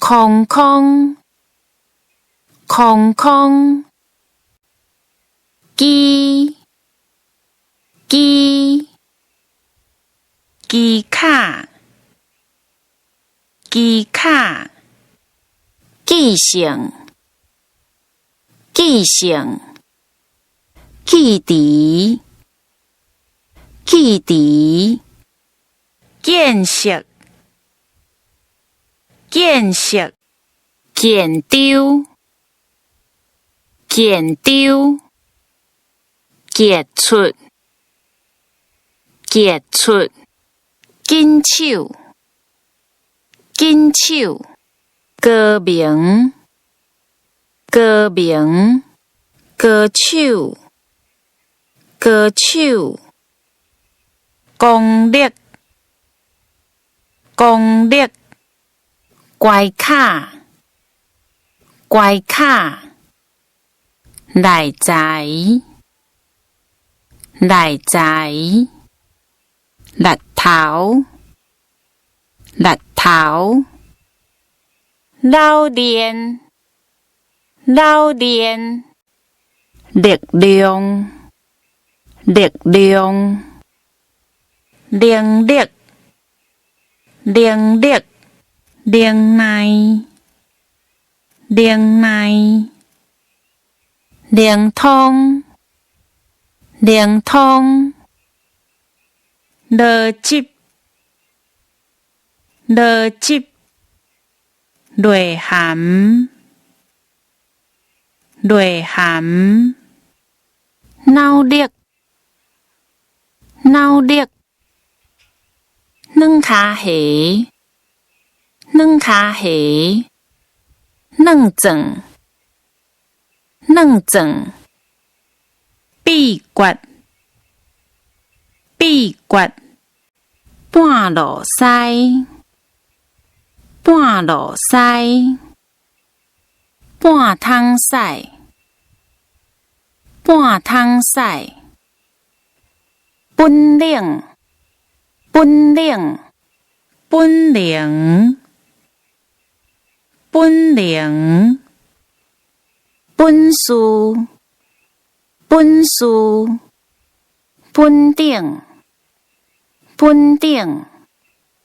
空空，空空，機，機，機卡，機卡，記性，記性，記持，記持，見識，見識，健丟，健丟，傑出，傑出，緊手，緊手，高明，高明，高手，高手，功力，功力，關卡，關卡，內在，內在，力頭，力頭，老練，老練，力量，力量，能力，能力，能耐，能耐，靈通，靈通，邏輯，邏輯，內涵，內涵，腦力，腦力，軟跤蝦，軟跤蝦，軟鑽，軟鑽，秘訣，秘訣，半路師，半路師，半桶屎，半桶屎，本領，本領，本能，本能，本事，本事，本頂，本頂。